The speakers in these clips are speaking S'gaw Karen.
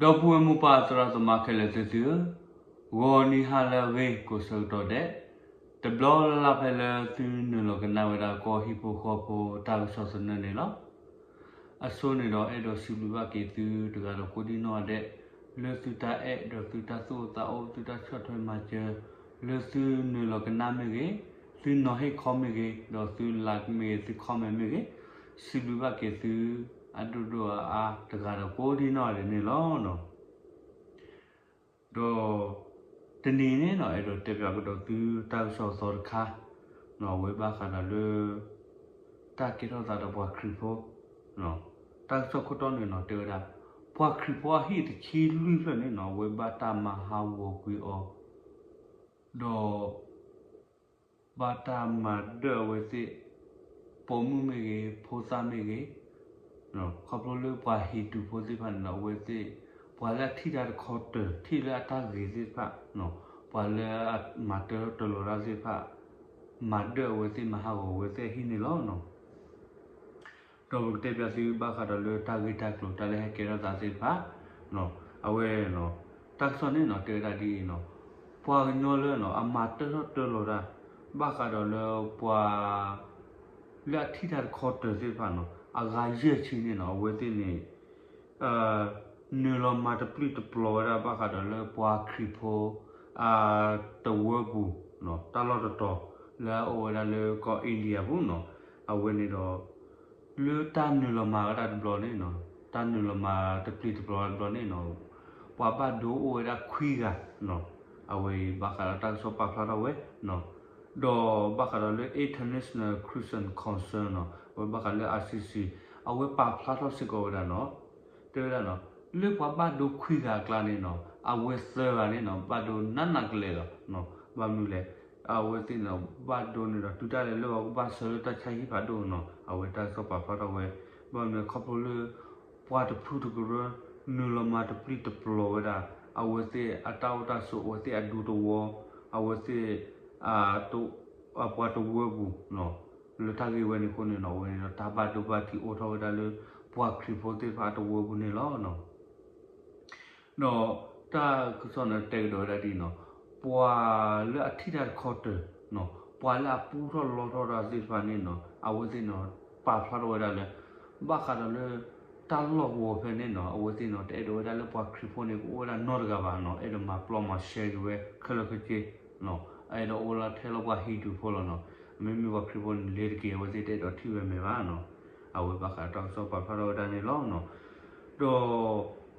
ဒီပုၢ်ဝဲၢ်မိၢ်ပၢ်သရၣ်သမါခဲလၢာ်သ့ၣ်သုဧၢ, ဂီၤနံၤဟါလၢအဂ့ၤကိးဆၢကတီၢ်ဒဲး, တဘျီလၢ်လၢ်ဖဲလၢသုနုာ်လီၤကနၣ်ဝဲဒၣ်ကီၢ်ဟံၣ်ဖိဃီဖိတၢ်ကစီၣ်သနၢၣ်န့ၣ်လီၤ. အဆိန့ၣ်ဒီးအဲၣ်ဒိးစံးဘျုးဘၣ်က့ၤသုတဂၤဒီးကိးဒံနီၢ်ဂၤဒဲး, လၢသုတၢ်အဲၣ်ဒီးသုတၢ်သူၣ်အိၣ်သးအိၣ် သုတၢ်ဆီၣ်ထွဲမၤစၢၤ, လၢသုနုာ်လီၤကနၣ်မ့ၢ်ဂ့ၤ, သုနီၤဟ့ၣ်ခီမ့ၢ်ဂ့ၤ, ဒီးသု like မ့ၢ်ဂ့ၤ, သု comment မ့ၢ်ဂ့ၤ, စံးဘျုးဘၣ်က့ၤသုအဒိၣ်ဒိၣ်အါအါတဂၤဒီးကိးဒံနီၢ်ဂၤဒဲးန့ၣ်လီၤ. ဒီးတနံၤန့ၣ်နီၤ အဲၣ်ဒိးတဲပၠးကဒီးသုတၢ်ကစီၣ်အသီတခါ, အဝဲဘၣ်ဃးဒီးလၢ တၢ်ကဲထီၣ်သးဒီးပှၤခရံာ်ဖိ, တၢ်ကစီၣ်ခိၣ်တီန့ၣ်နီၤ တဲဝဲဒၣ်, ပှၤခရံာ်ဖိအဟံၣ်တဆံလွံၢ်ဖျၢၣ်န့ၣ်နီၤ အဝဲဘၣ်တၢ်မၤဟးဂီၤကွံာ်အီၤ, ဒီး ဘၣ်တၢ်မၤဒၢၣ်အဝဲသ့ၣ်, ပိာ်မုၣ်မ့ၢ်ဂ့ၤ, ဖိသၣ်မ့ၢ်ဂ့ၤ, ခီဖျိလၢပှၤဟံၣ်ဒူၣ်ဖိသ့ၣ်တဖၣ်န့ၣ်နီၤ အဝဲသ့ၣ်, ပှၤလၢအထံၣ်တၢ်တခီတၢၤ ထံၣ်လၢအတၢ်ဂ့ၤသ့ၣ်တဖၣ်, ပှၤလၢအမၤတၢထီၣ်တၢလီၤတၢ်သ့ၣ်တဖၣ်, မၤဒၢၣ်အဝဲသ့ၣ် မၤဟးဂီၤအဝဲသ့ၣ်အဟံၣ်န့ၣ်လီၤ. ဒီးပကတဲပၠးသုဘၣ်ဃးဒီးလၢတၢ်ဂ့ၢ်တၢ်ကျိၤ တၢ်လၢဟဲကဲထီၣ်သးသ့ၣ်တဖၣ်, အဝဲ, တၢ်ကစီၣ်န့ၣ်နီၤ တဲဝဲဒၣ်ဒ်အံၤနီၤ, ပှၤကညီလၢနီၤ အမၤတၢထီၣ်တၢလီၤတၢ်, ဘၣ်ဃးဒီးလၢပှၤ လၢအထံၣ်တၢ်တခီတၢၤသ့ၣ်တဖၣ်နီၤ အဂၤယဲၢ်ဆံန့ၣ်နီၤ အဝဲသ့ၣ်န့ၣ် နုာ်လီၤမၤတပျုၢ်တပျီၤဝဲဒၣ်ဘၣ်ဃးဒီးလၢပှၤခရံာ်ဖိ တဝၢပူၤ, တၢ်လီၢ်တတီၤ လၢအအိၣ်ဝဲဒၣ်လၢကီၢ် India ပူၤနီၤ, အဝဲန့ၣ်ဒီး လၢတၢ်နုာ်လီၤမၤဝဲဒၣ်တဘျီန့ၣ်နီၤ, တၢ်နုာ်လီၤမၤတပျုၢ်တပျီၤဝဲဒၣ်တဘျီန့ၣ်နီၤ, ပှၤဘၣ်ဒိအိၣ်ဝဲဒၣ်ခွံဂၤ, အဝဲဘၣ်ဃးဒီးတၢ်ကစီၣ်ပာ်ဖျါထီၣ်ဝဲ ဒီးဘၣ်ဃးဒီးလၢ International Christian Council နီၤ, အဝဲဘၣ်ဃးလၢ I C C အဝဲပာ်ဖျါထီၣ်စ့ၢ်ကီးဝဲဒၣ်နီၤ, တဲဝဲဒၣ်နီၤ, လၢပှၤဘၣ်ဒိခွံဂၤအကျါန့ၣ်နီၤ အဝဲသၢဂၤန့ၣ်နီၤ ဘၣ်ဒိနးနးကလဲာ်လီၤ. ဘၣ်မနုၤလဲၣ်, အဝဲသ့ၣ်န့ၣ် ဘၣ်ဒိန့ၣ်ဒီး တုၤတၢ်လဲၤလၢပှၤကဘၣ်ဆှၢလၢတၢ်ဆါဟံၣ်ဖးဒိၣ်နီၤ, အဝဲတၢ်ကစီၣ်ပာ်ဖျါထီၣ်ဝဲ, ဘၣ်မနုၤလဲၣ် ခီဖျိလၢ ပှၤတဖုတကရၢ နုာ်လီၤမၤတပျုၢ်တပျီၤဝဲဒၣ် အဝဲသ့ၣ်အတၢ်အိၣ်တၢ်ဆိး အဝဲသ့ၣ်အဒူသဝီ, အဝဲသ့ၣ် ပှၤတဝၢပူၤ, လၢတၢ်ဂ့ၢ်ဝဲန့ၣ်အဃိန့ၣ်နီၤ အဝဲန့ၣ်ဒီးတၢ်ဘၣ်ဒိဘၣ်ထံးအိၣ်ထီၣ်ဝဲဒၣ်လၢ ပှၤခရံာ်ဖိသ့ၣ်တဖၣ်အတဝၢပူၤန့ၣ်လီၤ. ဒီးတၢ်ကစီၣ်န့ၣ်တဲကဒီးဝဲဒၣ်ဒ်အံၤနီၤ, ပှၤလၢအထံၣ်တၢ်တခီတၢၤ, ပှၤလၢအပူထီၣ်လီထီၣ်တၢ်သ့ၣ်တဖၣ်န့ၣ်နီၤ အဝဲသ့ၣ်န့ၣ် ပာ်ဖျါထီၣ်ဝဲဒၣ်လၢ ဘၣ်ဃးဒီးလၢ တၢ်လီၢ်ကဝီၤဖဲန့ၣ်နီၤ အဝဲသ့ၣ်န့ၣ် တအဲၣ်ဒိးဝဲဒၣ်လၢပှၤခရံာ်ဖိန့ၣ် ကအိၣ်ဝဲဒၣ်နီတဂၤဘၣ်နီၤ, အဲၣ်ဒိးမၤပျီမၤရှဲက့ၤဝဲခဲလၢာ်ခဲဆ့ အအဲၣ်ဒိးအိၣ်လၢထဲလၢပှၤဟံၣ်ဒူၣ်ဖိလီၤနီၤ, မ့မ့ၢ်ပှၤခရံာ်ဖိန့ၣ် လဲၤတက့ၢ် အဝဲသ့ၣ်တအဲၣ်ဒိးထံၣ်ဝဲမဲာ်ဘၣ်နီၤ, အဝဲ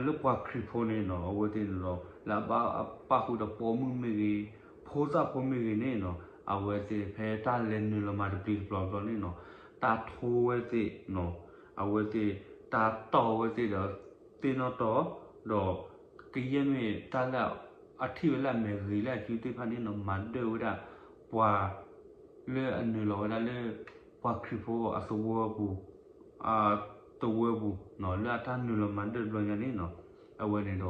ဘၣ်ဃးဒီးတၢ်ကစီၣ်ပာ်ဖျါထီၣ်ဝဲဒၣ်န့ၣ်လီၤ. ဒီး ဘၣ်ဃးဒီးလၢပှၤခရံာ်ဖိန့ၣ်နီၤ အဝဲသ့ၣ်န့ၣ်ဒီး လၢအဘၣ်ပၣ်ဃုာ်ဒီးပိာ်မုၣ်မ့ၢ်ဂ့ၤ, ဖိသၣ်ဖိမ့ၢ်ဂ့ၤန့ၣ်နီၤ အဝဲသ့ၣ်ဖဲတၢ်လဲၤနုာ်လီၤမၤတပျံၤတပျီၤတဘျီန့ၣ်နီၤ တၢ်ထိဝဲသ့ၣ်နီၤ, အဝဲသ့ၣ် တၢ်တီၢ်ဝဲသ့ၣ်ဒီး သ့ၣ်နီၣ်တီၢ်, ဒီး ကယဲၢ်မ့ၢ်တၢ်လၢ အထံၣ်ဝဲလၢအမဲာ်ဂ့ၤလၢအစုသ့ၣ်တဖၣ်န့ၣ်နီၤ မၤဒၢၣ်ဝဲဒၣ် ပှၤ လၢအနုာ်လီၤဝဲဒၣ်လၢ ပှၤခရံာ်ဖိအသဝီပူၤ သဝီပူၤ လၢအတၢ်နုာ်လီၤမၤဒၢၣ်တဘျီညါန့ၣ်နီၤ, အဝဲန့ၣ်ဒီး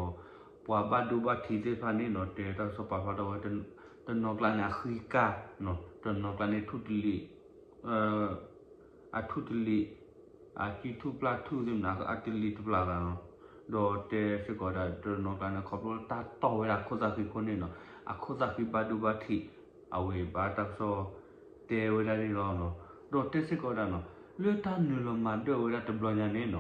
ပှၤဘၣ်ဒိဘၣ်ထံးသ့ၣ်တဖၣ်န့ၣ်နီၤ တဲတၢ်ကစီၣ်ပာ်ဖျါထီၣ်ဝဲ တနီၤကျါန့ၣ် အဃံကၢ်, တနီၤကျါန့ၣ် ထူၣ်တလံး အထူၣ်တလံး, အစုထူၣ်ပျၢ်ထူၣ်သ့ၣ်မနုၤ အတလံးတပျၢ်သးနီၤ, ဒီးတဲစ့ၢ်ကီးဒၣ်တနီၤကျါန့ၣ် ခီဖျိလၢတၢ်တီၢ်ဝဲဒၣ်ခိၣ်သၣ်ဃံးခိၣ်န့ၣ်နီၤ, အခိၣ်သၣ်ဃံးဘၣ်ဒိဘၣ်ထံး, အဝဲဘၣ်တၢ်ကစီၣ်တဲဝဲဒၣ်န့ၣ်လီၤ. ဒီးတဲစ့ၢ်ကီးဒၣ်နီၤ လၢတၢ်နုာ်လီၤမၤဒၢၣ်ဝဲဒၣ်တဘျီညါန့ၣ်နီၤ လၢ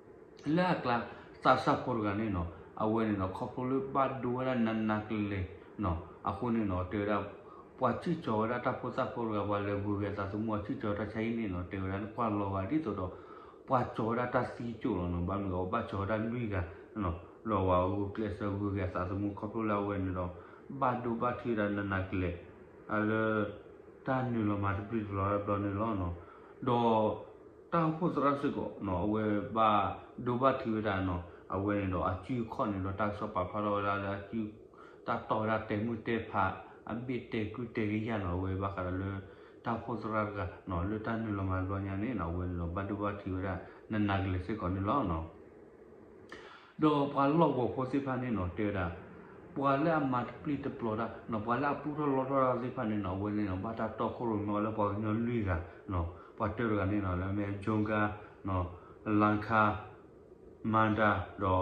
အကျါ သးစၢ်ဖိတဂၤန့ၣ်နီၤ အဝဲန့ၣ်ဒီး ခီဖျိလၢဘၣ်ဒိဝဲဒၣ်နးနးကလဲာ်နီၤ အဃိန့ၣ်နီၤ တဲဝဲဒၣ် ပှၤစံၣ်ကၠီၤဝဲဒၣ်တၢ်ဖိသၣ်ဖိတဂၤ ပှၤလဲၤဂုၤက့ၤအသးသမူ အစံၣ်ကၠီၤတၢ်ဆါဟံၣ်န့ၣ်နီၤ တဲဝဲဒၣ်နကွၢ်လီၤဂာ်ဒ်သိးဒီး ပှၤကၠီၤဝဲဒၣ်တၢ်သံကၠိၣ်လီၤနီၤ ဘၣ်မနုၤအဝဲဘၣ်ကၠီၤဝဲဒၣ်လွံၢ်ဂၤနီၤ ဒီးပှၤဂုာ်ကျဲးစၢးဂုၤက့ၤအသးသမူ ခီဖျိလၢအဝဲန့ၣ်ဒီး ဘၣ်ဒိဘၣ်ထံးဝဲဒၣ်နးနးကလဲာ် လၢ တၢ်နုာ်လီၤမၤတပျံၤတပျီၤတဘျီန့ၣ်လီၤ. ဒီး တၢ်အိၣ်ဖှိၣ်သရၣ်စ့ၢ်ကီးနီၤ အဝဲဘၣ်ဒိဘၣ်ထံးဝဲဒၣ်နီၤ အဝဲန့ၣ်ဒီးအစုအခီၣ်န့ၣ်ဒီး တၢ်ကစီၣ်ပာ်ဖျါထီၣ်ဝဲဒၣ်လၢအစု တၢ်တီၢ်ဝဲဒၣ်တဲာ်မုၢ်တဲာ်ဖး အဘ့ၣ်တဲာ်ကုၢ်တဲာ်ကယၢ်နီၤ အဝဲဘၣ်ဃးဒီးလၢ တၢ်အိၣ်ဖှိၣ်သရၣ်တဂၤနီၤ လၢတၢ်နုာ်လီၤမၤတဘျီညါန့ၣ်နီၤ အဝဲန့ၣ်ဒီး ဘၣ်ဒိဘၣ်ထံးဝဲဒၣ် နးနးကလဲာ်စ့ၢ်ကီးန့ၣ်လီၤ. ဒီးပှၤလီၢ်ကဝီၤဖိသ့ၣ်တဖၣ်န့ၣ်နီၤ တဲဝဲဒၣ် ပှၤလၢအမၤတပျံၤတပျီၤတၢ်နီၤ ပှၤလၢအပူထီၣ်လီထီၣ်တၢ်သ့ၣ်တဖၣ်န့ၣ်နီၤ အဝဲန့ၣ်နီၤ ဘၣ်တၢ်တီၢ်ခိၣ်ရိၣ်မဲအီၤလၢပှၤကညီလွံၢ်ဂၤနီၤ ပှၤတၢတဂၤန့ၣ်နီၤ လၢမ့ၢ် Jonga နီၤ Langkah Manda ဒီး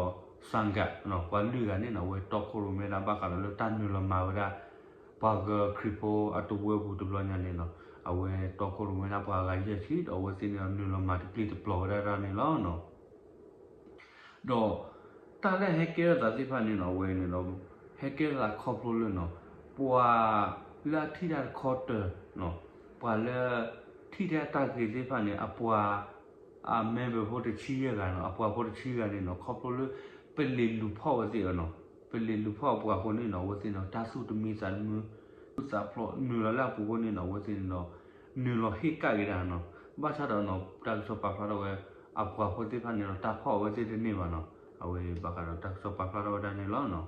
စၣ်ဂၤ ပှၤလွံၢ်ဂၤန့ၣ်နီၤ အဝဲတီခိၣ်ရိၣ်မဲဒၣ်ဘၣ်ဃးဒီးလၢတၢ်နုာ်လီၤမၤဝဲဒၣ် ပှၤဂၤခရံာ်ဖိအတဝၢပူၤတဘျီညါန့ၣ်နီၤ အဝဲတီခိၣ်ရိၣ်မဲဒၣ်ပှၤဂၤယဲၢ်ဆံ ဒီးအဝဲသ့ၣ်န့ၣ်ဒီးနုာ်လီၤမၤတပျံၤတပျီၤဝဲဒၣ်န့ၣ်လီၤနီၤ. ဒီးတၢ်လၢဟဲကဲထီၣ်သးသ့ၣ်တဖၣ်န့ၣ်နီၤ အဝဲန့ၣ်ဒီး ဟဲကဲထီၣ်သးခီဖျိလၢနီၤ ပှၤလၢအထံၣ်တၢ်တခီတၢၤနီၤ ပှၤလၢထံၣ်တၢ်တၢ်ဂ့ၤသ့ၣ်တဖၣ်န့ၣ် အပှၤ အ member ဖိတဆံယဲၢ်ဂၤနီၤ အပှၤဖိတဆံဂၤန့ၣ်နီၤ ခီဖျိလၢ ပလ့ၤလူၤဖီၣ်ဝဲသ့ၣ်အီၤနီၤ ပလ့ၤလူၤဖီၣ်အပှၤအဃိန့ၣ်နီၤ အဝဲသ့ၣ်န့ၣ်ဒီး တၢ်သူၣ်တမံသးတမုာ် သူၣ်သးဖျိးနုာ်လီၤလၢအပူၤအဃိန့ၣ်နီၤ အဝဲသ့ၣ်န့ၣ်ဒီး နုာ်လီၤဟ့ၣ်ကၣ်က့ၤတၢ်နီၤ ဘၣ်ဆၣ်ဒီးနီၤ တၢ်ကစီၣ်ပာ်ဖျါထီၣ်ဝဲ အပှၤဖိသ့ၣ်တဖၣ်န့ၣ်ဒီး တၢ်ဖီၣ်အဝဲသ့ၣ်တန့ၢ်ဘၣ်နီၤ အဝဲဘၣ်ဃးဒီးတၢ်ကစီၣ်ပာ်ဖျါထီၣ်ဝဲဒၣ်န့ၣ်လီၤနီၤ.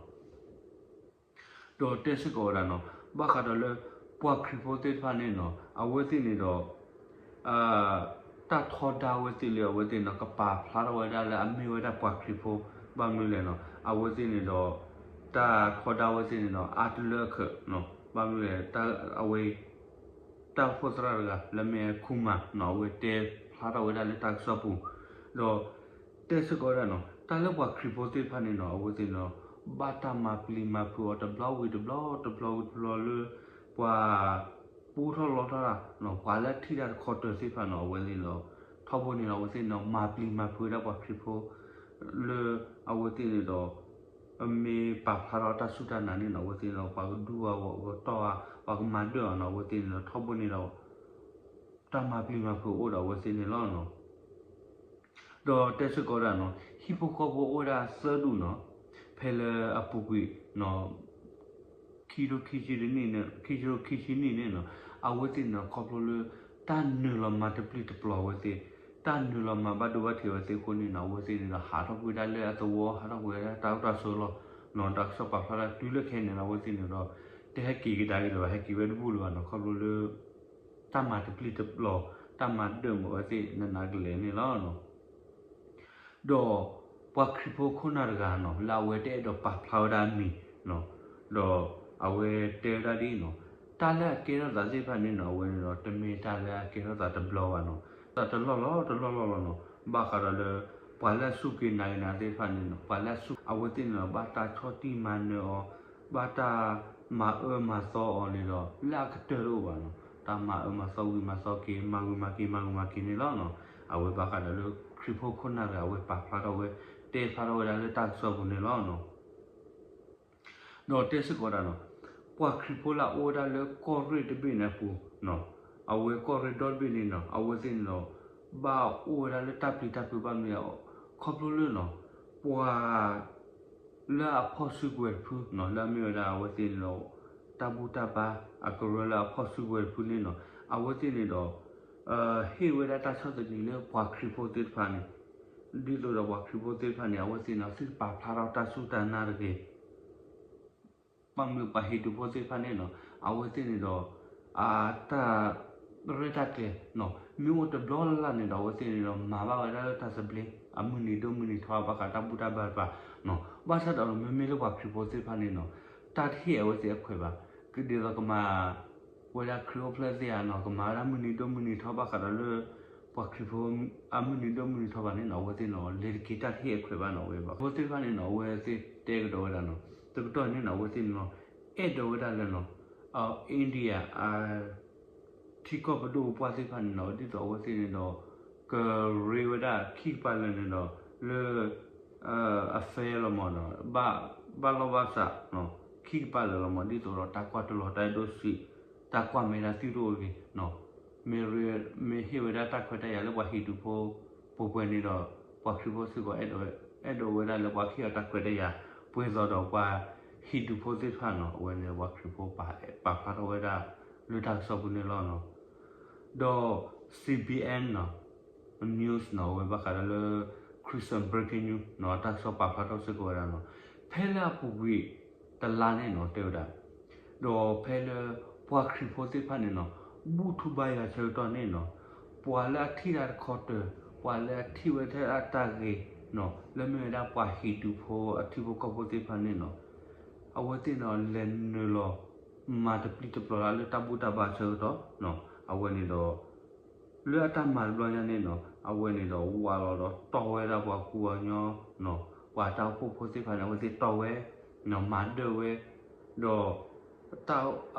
ဒီးတဲစ့ၢ်ကီးဝဲဒၣ်နီၤ ဘၣ်ဃးဒီးလၢ ပှၤခရံာ်ဖိသ့ၣ်တဖၣ်န့ၣ်နီၤ အဝဲသ့ၣ်န့ၣ်ဒီး တၢ်ထီဒါဝဲသ့ၣ်လၢအဝဲသ့ၣ်န့ၣ်ဒီး ကပာ်ဖျါထီၣ်ဝဲဒၣ်လၢအမ့ၢ်ဝဲဒၣ်ပှၤခရံာ်ဖိ ဘၣ်မနုၤလဲၣ်နီၤ အဝဲသ့ၣ်န့ၣ်ဒီး တၢ်ထီဒါဝဲသ့ၣ်န့ၣ်ဒီး အါတလၢအခၢးနီၤ ဘၣ်မနုၤလဲၣ် အဝဲ တၢ်အိၣ်ဖှိၣ်သရၣ်တဂၤ လၢမ့ၢ်ခူမၤနီၤ အဝဲတဲဖျါထီၣ်ဝဲဒၣ်လၢတၢ်ကစီၣ်ပူၤ ဒီး တဲစ့ၢ်ကီးဝဲဒၣ်နီၤ တၢ်လၢပှၤခရံာ်ဖိသ့ၣ်တဖၣ်န့ၣ်နီၤ အဝဲသ့ၣ်န့ၣ်ဒီး ဘၣ်တၢ်မၤပျံၤမၤဖုးအီၤတဘျီဝံၤတဘျီ တဘျီဝံၤတဘျီလၢ ပှၤ ပူထီၣ်လီထီၣ်တၢ် ပှၤလၢအထံၣ်တၢ်တခီတၢၤသ့ၣ်တဖၣ်န့ၣ် အဝဲသ့ၣ်န့ၣ်ဒီး ထီဘိန့ၣ်ဒီး အဝဲသ့ၣ်န့ၣ်ဒီး မၤပျံၤမၤဖုးဝဲဒၣ်ပှၤခရံာ်ဖိ လၢ အဝဲသ့ၣ်န့ၣ်ဒီး အမ့ၢ်ပာ်ဖျါထီၣ်တၢ်စူၢ်တၢ်နာ်န့ၣ်နီၤ အဝဲသ့ၣ်န့ၣ်ဒီး ပှၤကဒူအီၤ ပှၤကတီၢ်အီၤ ပှၤကမၤဒၢၣ်အီၤနီၤ အဝဲသ့ၣ်န့ၣ်ဒီး ထီဘိန့ၣ်ဒီး တၢ်မၤပျံၤမၤဖုးအိၣ်ဒီးအဝဲသ့ၣ်န့ၣ်လီၤနီၤ. ဒီးတဲစ့ၢ်ကီးဒၣ်နီၤ ဟံၣ်ဖိဃီဖိအိၣ်ဝဲဒၣ်သၢဒူၣ်နီၤ ဖဲလၢအပူၤကွံာ်နီၤ ခံထိခံဆံတနံၣ်န့ၣ် ခံထိခံဆံနံၣ်န့ၣ်နီၤ အဝဲသ့ၣ်န့ၣ်ဒီး ခီဖျိလၢ တၢ်နုာ်လီၤမၤတပျံၤတပျီၤအဝဲသ့ၣ် တၢ်နုာ်လီၤမၤဘၣ်ဒိဘၣ်ထံးအဝဲသ့ၣ်အဃိန့ၣ်နီၤ အဝဲသ့ၣ်န့ၣ်ဒီး ဟးထီၣ်ကွံာ်ဒၣ်လၢအသဝီ ဟးထီၣ်ကွံာ်ဝဲဒၣ်တၢ်အိၣ်တၢ်ဆိးလီၤနီၤ တၢ်ကစီၣ်ပာ်ဖျါဒၣ်တုၤလၢခဲအံၤန့ၣ်နီၤ အဝဲသ့ၣ်န့ၣ်ဒီး တဟဲက့ၤကဒါက့ၤလၢၤဘၣ် ဟဲက့ၤဝဲတဘူၣ်လၢၤဘၣ်နီၤ ခီဖျိလၢ တၢ်မၤတပျံၤတပျီၤ တၢ်မၤဒၢၣ်မးအဝဲသ့ၣ်နးနးကလဲာ်န့ၣ်လီၤ. ဒီးပှၤခရံာ်ဖိခိၣ်နၢ်တဂၤနီၤ လၢအဝဲတအဲၣ်ဒိးပာ်ဖျါဝဲဒၣ်အမံၤနီၤ ဒီးအဝဲတဲဝဲဒၣ်ဒ်အံၤနီၤ တၢ်လၢအကဲထီၣ်သးသ့ၣ်တဖၣ်န့ၣ်နီၤ အဝဲန့ၣ်ဒီး တမ့ၢ်တၢ်လၢအကဲထီၣ်သးတဘျီဘၣ်နီၤ သးတလီၢ်လီၤ တလီၢ်လီၢ်လီၤနီၤ ဘၣ်ဃးဒီးလၢ ပှၤလၢအစူၢ်က့ၤနာ်က့ၤနၤသ့ၣ်တဖၣ်န့ၣ်နီၤ ပှၤလၢအစူၢ်အဝဲသ့ၣ်န့ၣ်ဒီး ဘၣ်တၢ်ဆီၣ်တံၢ်မၤနၢၤအီၤ ဘၣ်တၢ်မၤအၢမၤသီအီၤန့ၣ်ဒီး လၢအကတၢၢ်တအိၣ်ဘၣ်နီၤ တၢ်မၤအၢမၤသီဝံၤမၤသီက့ၤ မၤဂ့ၤမၤက့ၤ မၤဂ့ၤမၤက့ၤန့ၣ်လီၤနီၤ အဝဲဘၣ်ဃးဒီးလၢခရံာ်ဖိခိၣ်နၢ်တဂၤ အဝဲပာ်ဖျါထီၣ်ဝဲ တဲဖျါထီၣ်ဝဲဒၣ်လၢတၢ်ကစီၣ်ပူၤန့ၣ်လီၤနီၤ ဒီးတဲစ့ၢ်ကီးဒၣ်နီၤ ပှၤခရံာ်ဖိလၢအအိၣ်ဝဲဒၣ်လၢကီၢ်ရ့ၣ်တဘ့ၣ်န့ၣ်အပူၤနီၤ အဝဲကီၢ်ရ့ၣ်ဒီတဘ့ၣ်န့ၣ်နီၤ အဝဲသ့ၣ်န့ၣ်ဒီး ဘၣ်အိၣ်ဝဲဒၣ်လၢတၢ်ပျံၤတၢ်ဖုးဘၣ်မနုၤ ခီဖျိလၢနီၤ ပှၤ လၢအဖီၣ်စုကဝဲၤတဖုနီၤ လၢအမ့ၢ်ဝဲဒၣ်အဝဲသ့ၣ်န့ၣ်ဒီး တၢ်ဘူၣ်တၢ်ဘါအကရၢလၢအဖီၣ်စုကဝဲၤတဖုန့ၣ်နီၤ အဝဲသ့ၣ်န့ၣ်ဒီး ဟ့ၣ်ဝဲဒၣ်တၢ်ဆီၣ်သနံးလၢပှၤခရံာ်ဖိသ့ၣ်တဖၣ်န့ၣ် ဒ်သိးဒီးပှၤခရံာ်ဖိသ့ၣ်တဖၣ်န့ၣ် အဝဲသ့ၣ်န့ၣ် သုတပာ်ဖျါထီၣ်တၢ်စူၢ်တၢ်နာ်တဂ့ၤ ဘၣ်မနုၤပှၤဟံၣ်ဒူဖိသ့ၣ်တဖၣ်န့ၣ်နီၤ အဝဲသ့ၣ်န့ၣ်ဒီး အတၢ်ရဲၣ်တၢ်ကျဲၤနီၤ မ့ၢ်အိၣ်တဘျီလၢ်လၢ်န့ၣ်ဒီး အဝဲသ့ၣ်န့ၣ်ဒီး မၤဘၣ်ဝဲဒၣ်လၢတၢ်သဘျ့ အမုၢ်နံၤဒိၣ်မုၢ်နံၤထီဘၣ်ဃးတၢ်ဘူၣ်တၢ်ဘါတဖၣ်နီၤ ဘၣ်ဆၣ်ဒီး မ့မ့ၢ်လၢပှၤခရံာ်ဖိသ့ၣ်တဖၣ်န့ၣ်နီၤ တၢ်တဟ့ၣ်အဝဲသ့ၣ်အခွဲးဘၣ် ကဒ်သိးကမၤ ဝဲဒၣ်ခရံာ်အိၣ်ဖျဲၣ်သ့ၣ်ဧါနီၤ ကမၤဝဲဒၣ်မုၢ်နံၤဒိၣ်မုၢ်နံၤထီဘၣ်ဃးဒီးလၢ ပှၤခရံာ်ဖိ အမုၢ်နံၤဒိၣ်မုၢ်နံၤထီဘၣ်န့ၣ်နီၤ အဝဲသ့ၣ်န့ၣ် လဲၤတက့ၤတၢ်တဟ့ၣ်အခွဲးဘၣ်နီၤ အဝဲဘၣ် ဖိသ့ၣ်တဖၣ်န့ၣ်နီၤ အဝဲသ့ၣ်တဲကဒီးဝဲဒၣ်နီၤ တကတီၢ်န့ၣ်နီၤ အဝဲသ့ၣ်န့ၣ်နီၤ အဲၣ်ဒိးဝဲဒၣ်လၢနီၤ India အ ထံကီၢ်ပဒိၣ်ပပှၢ်သ့ၣ်တဖၣ်န့ၣ်နီၤ ဒ်သိးအဝဲသ့ၣ်န့ၣ်ဒီး ကရ့ဝဲဒၣ်ခံကပၤလၢာ်န့ၣ်ဒီး လၢ အfairလီၤမးနီၤ ဘၣ်လီၢ်ဘၣ်စး ခံကပၤလၢာ်လီၤမး ဒ်သိးဒီးတၢ်ကွၢ်တလီၤ တၢ်အဲၣ်ဒိးစံး တၢ်ကွၢ်မဲာ်တၢ်သံတအိၣ်တဂ့ၤ မ့ၢ်ဟ့ၣ်ဝဲဒၣ်တၢ်ခွဲးတၢ်ယာ်လၢပှၤဟံၣ်ဒူဖိ ပှဲၤပှဲၤန့ၣ်ဒီး ပှၤခရံာ်ဖိစ့ၢ်ကီး အဲၣ်ဒိးဝဲဒၣ်လၢပှၤဟ့ၣ်အီၤတၢ်ခွဲးတၢ်ယာ် ပှဲၤသိးဒီးပှၤဟံၣ်ဒူဖိသ့ၣ်တဖၣ်နီၤ အဝဲန့ၣ်ပှၤခရံာ်ဖိ ပာ်ဖျါထီၣ်ဝဲဒၣ် လၢတၢ်ကစီၣ်ပူၤန့ၣ်လီၤနီၤ ဒီး CBN နီၤ news နီၤ အဝဲဘၣ်ဃးဒီးလၢ Christian Breaking News နီၤ တၢ်ကစီၣ်ပာ်ဖျါထီၣ်စ့ၢ်ကီးဝဲဒၣ်နီၤ ဖဲလၢအပူၤကွံာ်တလါန့ၣ်နီၤ တဲဝဲဒၣ် ဒီးဖဲလၢပှၤခရံာ်ဖိသ့ၣ်တဖၣ်န့ၣ်နီၤ ဘူၣ်ထူဘါယွၤဆၢကတီၢ်န့ၣ်နီၤ ပှၤလၢအထံၣ်တၢ်တခီတၢၤ ပှၤလၢအထံၣ်ဝဲထဲအတၢ်ဂ့ၤနီၤ လၢမ့ၢ်ဝဲဒၣ်ပှၤဟံၣ်ဒူဖိအထံဖိကီၢ်ဖိသ့ၣ်တဖၣ်န့ၣ်နီၤ အဝဲသ့ၣ်န့ၣ် လဲၤနုာ်လီၤ မၤတပျံၤတပျီၤလၢတၢ်ဘူၣ်တၢ်ဘါဆၢကတီၢ်နီၤ အဝဲန့ၣ်ဒီး လၢအတၢ်မၤတဘျီညါန့ၣ်နီၤ အဝဲန့ၣ်ဒီးဝးလီၤဒီးတီၢ်ဝဲဒၣ်ပှၤကူပှၤကညီနီၤ ပှၤတၢ်အိၣ်ဖှိၣ်ဖိသ့ၣ်တဖၣ်န့ၣ် အဝဲသ့ၣ်တီၢ်ဝဲ, မၤဒၢၣ်ဝဲ, ဒီး တၢ်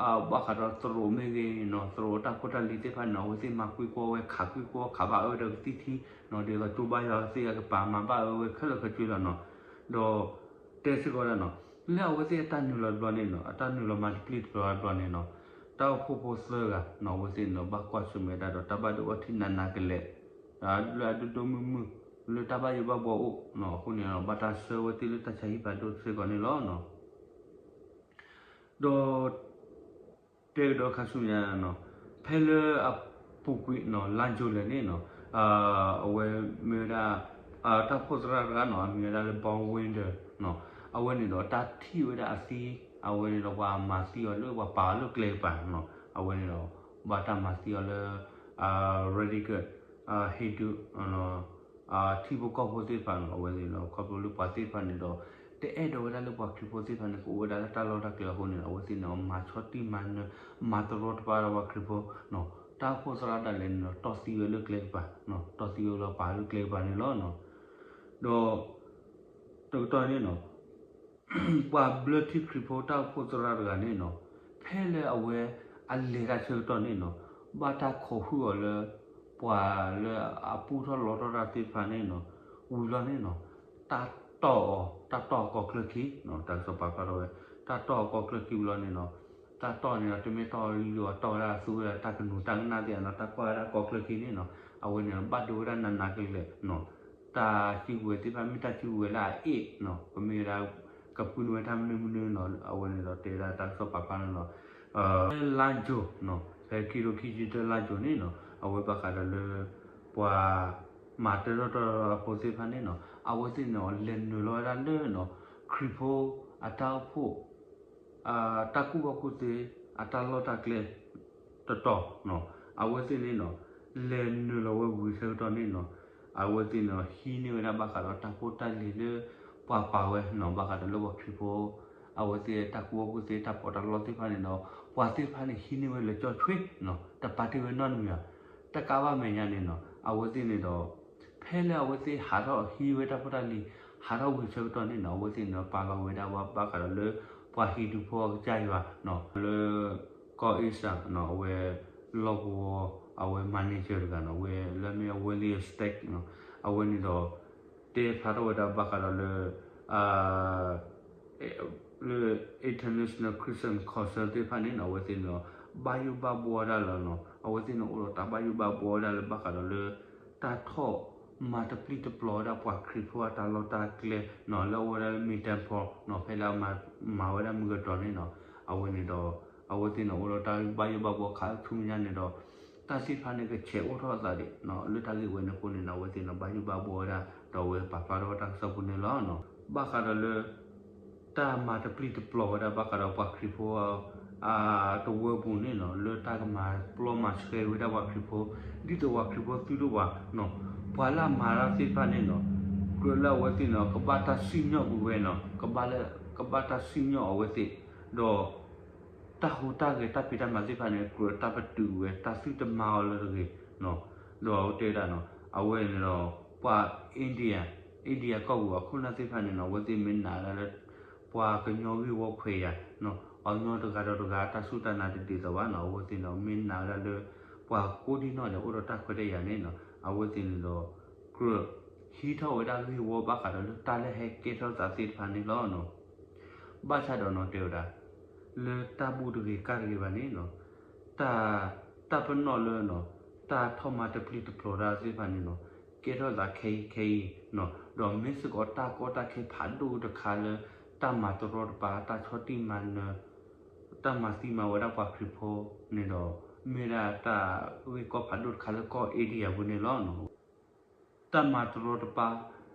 ဘၣ်ဃးဒီးသရိာ်မ့ၢ်ဂ့ၤနီၤ, သရိာ်တၢ်ဖိတၢ်လံၤသ့ၣ်တဖၣ်န့ၣ် အဝဲသ့ၣ်မၤကွံာ်ကွီၢ်ဝဲ ခးကွံာ်ကွီၢ် ခးဘၣ်အၢဒီးကသံၣ်ထံနီၤ, ဒ်သိးကၠိဘါယွၤသ့ၣ်အကပၤ မၤဘၣ်အၢဝဲခဲလၢာ်ခဲဆ့လီၤနီၤ. ဒီး တဲစ့ၢ်ကီးဝဲဒၣ်နီၤ, လၢအဝဲသ့ၣ်အတၢ်နုာ်လီၤတဘျီန့ၣ်နီၤ, အတၢ်နုာ်လီၤမၤတပျံၤတပျီၤတဘျီန့ၣ်နီၤ, တၢ်အိၣ်ဖှိၣ်ဖိသၢဂၤနီၤ အဝဲသ့ၣ်န့ၣ်ဒီး ဘၣ်ကွၢ်ဆၢၣ်မဲာ်တၢ်ဒီး တၢ်ဘၣ်ဒိအီထံနးနးကလဲာ်, လၢအဒိၣ်ဒိၣ်မုၢ်မုၢ် လၢတၢ်ဘၣ်ယိၣ်ဘၣ်ဘှီအိၣ်နီၤ, အဃိန့ၣ်ဒီး ဘၣ်တၢ်ဆှၢဝဲသ့ၣ်လၢတၢ်ဆါဟံၣ်ဖးဒိၣ်စ့ၢ်ကီးန့ၣ်လီၤနီၤ. ဒီး တဲကဒီးခါဆူညါနီၤ, ဖဲလၢအပူၤကွံာ်နီၤ လါယူၤလဲၣ်န့ၣ်နီၤ, အဝဲမ့ၢ်ဝဲဒၣ် တၢ်အိၣ်ဖှိၣ်သရၣ်တဂၤနီၤ အမံၤဝဲဒၣ်လၢ Bob Wendler နီၤ, အဝဲန့ၣ်ဒီးတၢ်ထံၣ်ဝဲဒၣ်အသံ, အဝဲန့ၣ်ဒီးပှၤမၤသံအီၤလၢပှၤပာ်အီၤလၢကျဲကပၤနီၤ, အဝဲန့ၣ်ဒီး ဘၣ်တၢ်မၤသံအီၤလၢ radical Hindu ထံဖိကီၢ်ဖိသ့ၣ်တဖၣ်နီၤ, အဝဲသ့ၣ်န့ၣ်ဒီး ခီဖျိလၢပှၤသ့ၣ်တဖၣ်န့ၣ်ဒီး တအဲၣ်ဒိးဝဲဒၣ်လၢပှၤခရံာ်ဖိသ့ၣ်တဖၣ်န့ၣ် ကအိၣ်ဝဲဒၣ်လၢတၢ်လီၢ်တၢ်ကျဲအဃိန့ၣ် အဝဲသ့ၣ်န့ၣ် မၤဆီၣ်တံၢ်မၤနၢၤ မၤတရီတပါဒီးပှၤခရံာ်ဖိနီၤ, တၢ်အိၣ်ဖှိၣ်သရၣ်ဒၣ်လဲာ်န့ၣ်ဒီး တီၢ်သံဝဲလၢကျဲကပၤ, တီၢ်သံဝဲလၢပာ်လၢကျဲကပၤန့ၣ်လီၤ. ဒီး တကတီၢ်န့ၣ်နီၤ ပှၤဘျၢထံခရံာ်ဖိတၢ်အိၣ်ဖှိၣ်သရၣ်တဂၤန့ၣ်နီၤ, ဖဲလၢအဝဲအလဲၤတၢ်ဆၢကတီၢ်န့ၣ်နီၤ, ဘၣ်တၢ်ခိးဟုၣ်အီၤလၢ ပှၤလၢအပူထီၣ်လီထီၣ်တၢ်သ့ၣ်တဖၣ်န့ၣ်နီၤ, ဝံၤလီၤန့ၣ်နီၤ, တၢ်တီၢ်အီၤ, တၢ်တီၢ်အီၤကီၢ်ချၢခံနီၤ, တၢ်ကစီၣ်ပာ်ဖျါထီၣ်ဝဲ, တၢ်တီၢ်အီၤကီၢ်ချၢခံဝံၤလီၤန့ၣ်နီၤ, တၢ်တီၢ်န့ၣ်ဒီး တမ့ၢ်တီၢ်လၢယိၤ တီၢ်ဝဲဒၣ်သူဝဲဒၣ်တၢ်ကနူၤတၢ်ကနၣ်သ့ၣ်ဧါနီၤ, တၢ်ကွၢ်ဝဲဒၣ်ကီၢ်ချၢခံန့ၣ်နီၤ, အဝဲန့ၣ်ဒီး ဘၣ်ဒိဝဲဒၣ်နးနးကလဲာ်နီၤ တၢ်စုကဝဲၤသ့ၣ်တဖၣ် မ့ၢ်တၢ်စုကဝဲၤလၢအအ့ၣ်နီၤ, ပမ့ၢ်ဝဲဒၣ် ကပုၢ်န့ၢ်ဝဲတၢ်မနုၤမနုၤနီၤ, အဝဲန့ၣ်ဒီးတဲဝဲဒၣ်တၢ်ကစီၣ်ပာ်ဖျါန့ၣ်လီၤ. လါယူၤနီၤ, ဖဲခံကထိခံဆံတၢလါယူၤန့ၣ်နီၤ, အဝဲဘၣ်ဃးဒီးလၢ ပှၤမၤတၢ်ထီၣ်တၢ်လီၤအဖိသ့ၣ်တဖၣ်န့ၣ်နီၤ, အဝဲသ့ၣ်န့ၣ် လဲၤနုာ်လီၤဝဲဒၣ်လၢနီၤ, ခရံာ်ဖိအတၢ်အိၣ်ဖှိၣ် တၢ်ကူၣ်ဘၣ်ကူၣ်သ့ အတၢ်လီၢ်တၢ်ကျဲ တတီၤနီၤ, အဝဲသ့ၣ်န့ၣ်နီၤ, လဲၤနုာ်လီၤဝဲဝံၤဆၢကတီၢ်န့ၣ်နီၤ, အဝဲသ့ၣ်န့ၣ်ဒီး ဟံးန့ၢ်ဝဲဒၣ်ဘၣ်ဃးဒီးတၢ်ဖိတၢ်လံၤလၢ ပှၤပာ်ဝဲနီၤ, ဘၣ်ဃးဒီးလၢပှၤခရံာ်ဖိ အဝဲသ့ၣ်တၢ်ကူၣ်ဘၣ်ကူၣ်သ့တၢ်ပီးတၢ်လီသ့ၣ်တဖၣ်န့ၣ်ဒီး ပှၤသ့ၣ်တဖၣ်န့ၣ် ဟံးန့ၢ်ဝဲလၢာ်ကၠီၣ်ဆှ့နီၤ, တပာ်တ့ၢ်ဝဲနီတမံၤဘၣ်, တကးဘၣ်မဲာ်ညါန့ၣ်နီၤ, အဝဲသ့ၣ်န့ၣ်ဒီး ဖဲလၢအဝဲသ့ၣ်ဟးထီၣ်ဟံးဝဲတၢ်ဖိတၢ်လံၤ ဟးထီၣ်ဝံၤဆၢကတီၢ်န့ၣ်နီၤ, အဝဲသ့ၣ်န့ၣ်ဒီး ပာ်လီၤဝဲဒၣ်ဘၣ်ဃးဒီးလၢ ပှၤဟံၣ်ဒူဖိအကစၢ်ယွၤနီၤ, လၢ ကီၢ်အ့ၡၢၣ်နီၤ, အဝဲ လီၢ်ကဝီၤ အဝဲ manager တဂၤနီၤ, အဝဲလၢမ့ၢ်အဝဲလၢ state နီၤ, အဝဲန့ၣ်ဒီး တဲဖျါထီၣ်ဝဲဒၣ်ဘၣ်ဃးဒီးလၢ လၢ International Christian Council သ့ၣ်တဖၣ်န့ၣ်နီၤ, အဝဲသ့ၣ်န့ၣ်ဒီး ဘၣ်ယိၣ်ဘၣ်ဘှီဝဲဒၣ်လီၤနီၤ, အဝဲသ့ၣ်န့ၣ်အိၣ်ဒီးတၢ်ဘၣ်ယိၣ်ဘၣ်ဘှီဝဲဒၣ်လၢဘၣ်ဃးဒီးလၢ တၢ်ထီၣ်မၤတပျံၤတပျီၤဝဲဒၣ်ပှၤခရံာ်ဖိအတၢ်လီၢ်တၢ်ကျဲနီၤ, လၢအအိၣ်ဝဲဒၣ်လၢ Midtown Park နီၤ, ဖဲလၢအမၤဝဲဒၣ်မုၢ်ကတီၤန့ၣ်နီၤ, အဝဲန့ၣ်ဒီး အဝဲသ့ၣ်န့ၣ်အိၣ်ဒီးတၢ်ဘၣ်ယိၣ်ဘၣ်ဘှီခါဆူမဲာ်ညါန့ၣ်ဒီး တၢ်သ့ၣ်တဖၣ်န့ၣ်ကဆဲးအိၣ်ထီၣ်အသးဒံးနီၤ, လၢတၢ်ဂ့ၢ်ဝဲန့ၣ်အဃိန့ၣ်နီၤ, အဝဲသ့ၣ်န့ၣ် ဘၣ်ယိၣ်ဘၣ်ဘှီဝဲဒၣ် ဒီးအဝဲပာ်ဖျါထီၣ်ဝဲတၢ်ကစီၣ်ပူၤန့ၣ်လီၤနီၤ, ဘၣ်ဃးဒီးလၢ တၢ်မၤတပျံၤတပျီၤဝဲဒၣ်ဘၣ်ဃးဒီးပှၤခရံာ်ဖိ တဝၢပူၤန့ၣ်နီၤ, လၢတၢ်ကမၤပျီမၤဆှဲဝဲဒၣ်ပှၤခရံာ်ဖိ ဒ်သိးပှၤခရံာ်ဖိသုတအိၣ်ဘၣ်နီၤ, ပှၤလၢအမၤတၢ်သ့ၣ်တဖၣ်န့ၣ်နီၤ, ကြၢးလၢအဝဲသ့ၣ်န့ၣ် ကဘၣ်တၢ်စံၣ်ညီၣ်ကွံာ်ဝဲနီၤ, ကဘၣ်လၢ ကဘၣ်တၢ်စံၣ်ညီၣ်အဝဲသ့ၣ်, ဒီး တၢ်ဟူးတၢ်ဂဲၤတၢ်ဖံးတၢ်မၤသ့ၣ်တဖၣ်န့ၣ် ကြၢးတၢ်ပတုာ်ဝဲ တၢ်သုတမၤအီၤလၢတဂ့ၤနီၤ, ဒီးတဲဝဲဒၣ်နီၤ, အဝဲန့ၣ်ဒီး ပှၤ India India ကီၢ်ပူၤအခိၣ်နၢ်သ့ၣ်တဖၣ်န့ၣ်နီၤ, အဝဲသ့ၣ်မ့ၢ်နာ်ဝဲဒၣ်လၢ ပှၤကညီဂ့ၢ်ဝီခွဲးယာ်နီၤ, အညီတဂၤဒီးတဂၤတၢ်စူၢ်တၢ်နာ်တဒ်သိးဘၣ်နီၤ, အဝဲသ့ၣ်န့ၣ် မ့ၢ်နာ်ဝဲဒၣ်လၢ ပှၤကိးဒံနီၢ်ဒဲးအိၣ်ဒီးတၢ်ခွဲးတၢ်ယာ်န့ၣ်နီၤ, အဝဲသ့ၣ်န့ၣ်ဒီး ကြၢး ဟံးထီၣ်ဝဲဒၣ်ဂ့ၢ်ဝီဘၣ်ဃးဒီးလၢတၢ်လၢဟဲကဲထီၣ်သးသ့ၣ်တဖၣ်န့ၣ်လီၤနီၤ. ဘၣ်ဆၣ်ဒီးနီၤ တဲဝဲဒၣ် လၢတၢ်ဘူၣ်တဂ့ၤကၢ်တဂ့ၤဘၣ်န့ၣ်နီၤ, တၢ် တၢ်ပနီၣ်လၢနီၤ တၢ်ထီၣ်မၤတပျံၤတပျီၤတၢ်သ့ၣ်တဖၣ်န့ၣ်နီၤ, ကဲထီၣ်သးခဲအံၤခဲအံၤနီၤ, ဒီးမ့ၢ်စ့ၢ်ကီးတၢ်ကီတၢ်ခဲဖးဒိၣ်တခါလၢ တၢ်မၤတရီတပါ တၢ်ဆီၣ်တံၢ်မၤနၢၤ တၢ်မၤသံမၤဝဲဒၣ်ပှၤခရံာ်ဖိန့ၣ်ဒီး မ့ၢ်ဝဲဒၣ်တၢ်ဂ့ၢ်ကီဖးဒိၣ်တခါလၢကီၢ် India ပူၤန့ၣ်လီၤနီၤ. တၢ်မၤတရီတပါ,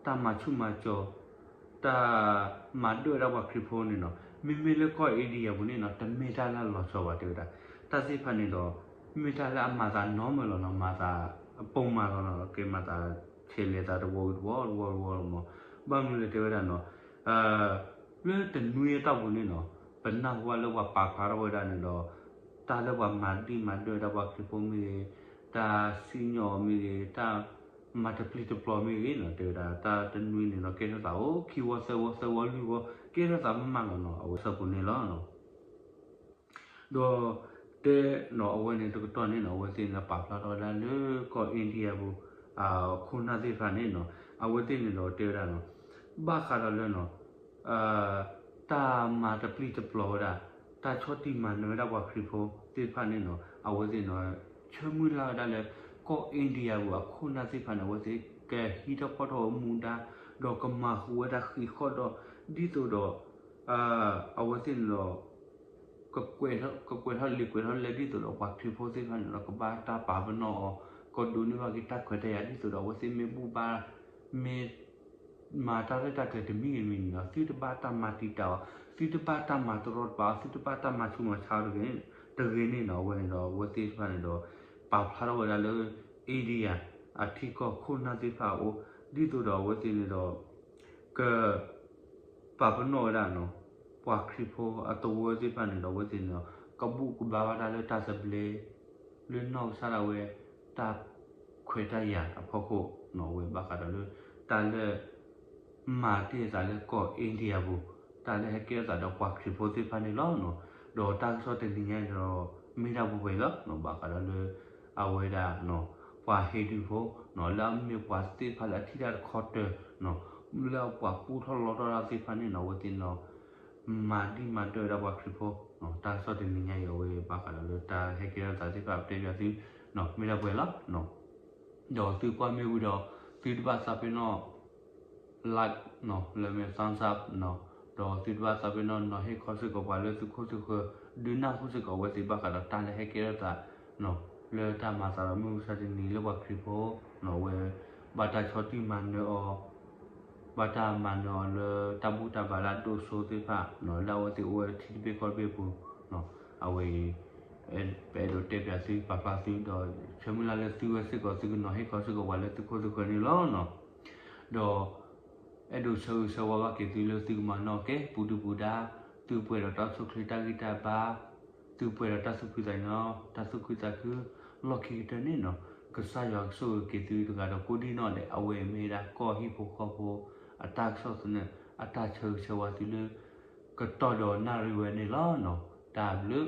တၢ်မၤဆူၣ်မၤစီၤ, တၢ်မၤဒၢၣ်ဝဲဒၣ်ပှၤခရံာ်ဖိန့ၣ်နီၤ, မ့မ့ၢ်လၢကီၢ် India ပူၤန့ၣ်နီၤ တမ့ၢ်တၢ်လၢအလီၤဆီဘၣ် တဲဝဲဒၣ်. တၢ်သ့ၣ်တဖၣ်န့ၣ်ဒီး မ့ၢ်တၢ်လၢအမၤသး normal လီၤနီၤ, မၤသးအပိာ်မၤလီၤနီၤ, ကဲမၤသးဆဲးလဲၤသးတဝီတဝီတဝီတဝီလီၤမး. ဘၣ်မနုၤလဲၣ်တဲဝဲဒၣ်နီၤ လၢတနွံအတီၢ်ပူၤန့ၣ်နီၤ, ပနၢ်ဟူဘၣ်လၢပှၤပာ်ဖျါထီၣ်ဝဲဒၣ်န့ၣ်ဒီး တၢ်လၢပှၤမၤဒံၣ်မၤဒၢၣ်ဝဲဒၣ်ပှၤခရံာ်ဖိမ့ၢ်ဂ့ၤ, တၢ်စံၣ်ညီၣ်အီၤမ့ၢ်ဂ့ၤ, တၢ် မၤတပျံၤတပျီၤမ့ၢ်ဂ့ၤနီၤ တဲဝဲဒၣ်တၢ်တနွံန့ၣ်နီၤ ကဲထီၣ်သးအိၣ် ခံဝီသၢဝီသၢဝီလွံၢ်ဝီ ကဲထီၣ်သးမးမးလီၤနီၤ အဝဲဆၢပူၤန့ၣ်လီၤ. ဒီးတဲနီၤ အဝဲန့ၣ်တကတီၢ်န့ၣ်နီၤ အဝဲသ့ၣ်န့ၣ်ပာ်ဖျါထီၣ်ဝဲဒၣ်လၢကီၢ် India ပူၤ ခိၣ်နၢ်သ့ၣ်တဖၣ်န့ၣ်နီၤ အဝဲသ့ၣ်န့ၣ်ဒီးတဲဝဲဒၣ်နီၤ ဘၣ်ဃးဒီးလၢနီၤ တၢ်မၤတပျံၤတပျီၤဝဲဒၣ် တၢ်ဆီၣ်တံၢ်မၤနၢၤဝဲဒၣ်ပှၤခရံာ်ဖိသ့ၣ်တဖၣ်န့ၣ်နီၤ အဝဲသ့ၣ်နီၤ ဆၢမုၢ်လၢ်ဝဲဒၣ်လၢ ကီၢ် India ပူၤအခိၣ်နၢ်သ့ၣ်တဖၣ်န့ၣ် အဝဲသ့ၣ်ကဟံးထီၣ်ဖီၣ်ထီၣ်ဝဲမူဒါ ဒီးကမၤဃူာ်ဝဲဒၣ်ဃံးဃီၣ်ဒီး ဒ်သိးဒီး အဝဲသ့ၣ်န့ၣ်ဒီး ကကွဲးထီၣ်လံာ်ကွဲးထီၣ်လဲၢ်ဒ်သိးဒီးပှၤခရံာ်ဖိသ့ၣ်တဖၣ်န့ၣ်ဒီး ကဘၣ်တၢ်ပာ်ပနီၣ်အီၤ ကဒိးန့ၢ်ဘၣ်က့ၤတၢ်ခွဲးတၢ်ယာ်ဒ်သိးဒီး အဝဲသ့ၣ်မ့ၢ်ဘူၣ်ဘါ မ့ၢ် မၤတၢ်ရဲၣ်တၢ်ကျဲၤတမံၤဂ့ၤတမံၤန့ၣ်ဒီး သုတဘၣ်တၢ်မၤတံာ်တာ်အီၤ, သုတဘၣ်တၢ်မၤတရီတပါအီၤ, သုတဘၣ်တၢ်မၤဆူးမၤဆါအီၤတဂ့ၤန့ၣ်နီၤ အဝဲန့ၣ်ဒီး အဝဲသ့ၣ်တဖၣ်န့ၣ်ဒီး ပာ်ဖျါထီၣ်ဝဲဒၣ်လၢ India အထံကီၢ်ခိၣ်နၢ်သ့ၣ်တဖၣ်အအိၣ် ဒ်သိးဒီးအဝဲသ့ၣ်န့ၣ်ဒီး က ပာ်ပနီၣ်ဝဲဒၣ်နီၤ ပှၤခရံာ်ဖိအသဝီသ့ၣ်တဖၣ်န့ၣ်ဒီး အဝဲသ့ၣ်န့ၣ်ဒီး ကဘူၣ်ကဘါဘၣ်တၢ်လၢတၢ်သဘျ့ လၢနီၢ်ကစၢ်ဒၣ်ဝဲ တၢ်ခွဲးတၢ်ယာ်အဖီခိၣ်နီၤ အဝဲဘၣ်ဃးဒီးလၢ တၢ်လၢ မၤတ့ၢ်အသးလၢကီၢ် India ပူၤ တၢ်လၢဟဲကဲထီၣ်သးဒီးပှၤခရံာ်ဖိသ့ၣ်တဖၣ်န့ၣ်လီၤ. ဒီးတၢ်ကစီၣ်တနံၤညါအံၤဒီး မ့ၢ်ဒၣ်ပှဲၤပှဲၤလီၤနီၤ ဘၣ်ဃးဒီးလၢ အဝဲဒၣ် ပှၤဟ့ဒုဖိ လၢအမ့ၢ်ပှၤသ့ၣ်တဖၣ်လၢအထံၣ်တၢ်တခီတၢၤ လၢအပှၤပူထီၣ်လီထီၣ်တၢ်သ့ၣ်တဖၣ်န့ၣ်နီၤ အဝဲသ့ၣ်န့ၣ်ဒီး မၤဒံးမၤဒၢးဝဲဒၣ်ပှၤခရံာ်ဖိ တၢ်ကစီၣ်တနံၤညါအံၤ အဝဲဘၣ်ဃးဒီးလၢတၢ်ဟဲကဲထီၣ်သးသ့ၣ်တဖၣ် ပတဲပၠးသု မ့ၢ်ဒၣ်ပှဲၤလီၤ. ဒီးသုကွၢ်မ့ၢ်ဝံၤဒီး သုတဘၣ်သးပ့ၤနီၣ် like နီၤ လၢမ့ၢ် thumbs up နီၤ ဒီးသုတဘၣ်သးပ့ၤနီၣ် နီၤဟ့ၣ်ခီစ့ၢ်ကီးပှၤလၢသုခိၣ်သုဃၢၤ ဒုးနၢ်ဟူစ့ၢ်ကီးအဝဲသ့ၣ်ဘၣ်ဃးဒီးတၢ်လၢဟဲကဲထီၣ်သး လၢတၢ်မၤသးဒီးမုၢ်မဆါတနံၤလၢပှၤခရံာ်ဖိနီၤ အဝဲ ဘၣ်တၢ်ဆီၣ်တံၢ်မၤနၢၤအီၤ ဘၣ်တၢ်မၤနၢၤအီၤလၢတၢ်ဘူၣ်တၢ်ဘါလၢအဒိၣ်စိသ့ၣ်တဖၣ် လၢအဝဲသ့ၣ်အိၣ်ဝဲထံတဘ့ၣ်ကီၢ်တဘ့ၣ်ပူၤ အဝဲအံၤ ပအဲၣ်ဒိးတဲပၠးသု ပာ်ဖျါသုဒီး ဆၢမုၢ်လၢ်လၢသုဝဲစ့ၢ်ကီး သုကနီၤဟ့ၣ်ခီစ့ၢ်ကီးပှၤလၢသုခိၣ်သုဃၢၤန့ၣ်လီၤ. ဒီး အဲၣ်ဒိးဆၢဂ့ၤဆၢဝါဘၣ်က့ၤသုလၢသုကမၤနီၣ်ကဲ ပူၤဒုၣ်ပူၤဒါ သုပှဲၤဒီးတၢ်ဆိၣ်ချ့တၢ်ဂံၢ်တၢ်ဘါ သုပှဲၤဒီးတၢ်သူၣ်ဖှံသးညီ တၢ်သူၣ်ခုသးခု လီၢ်ခံကတၢၢ်န့ၣ်နီၤ ကစၢ်ယွၤကဆိၣ်ဂ့ၤက့ၤသုတဂၤဒီးကိးဒံၣ်နီၣ်ဒဲး အဝဲအံၤမ့ၢ်ဒၣ်ကီၢ်ဟံၣ်ဖိဃီဖိ အတၢ်ကစီၣ်သနၢၣ် အတၢ်ဆၢဂ့ၤဆၢဝါသုလၢ ကတီၢ်ဒီးနၣ်ရံၣ်ဝဲန့ၣ်လီၤ. တၢ်ဘျုး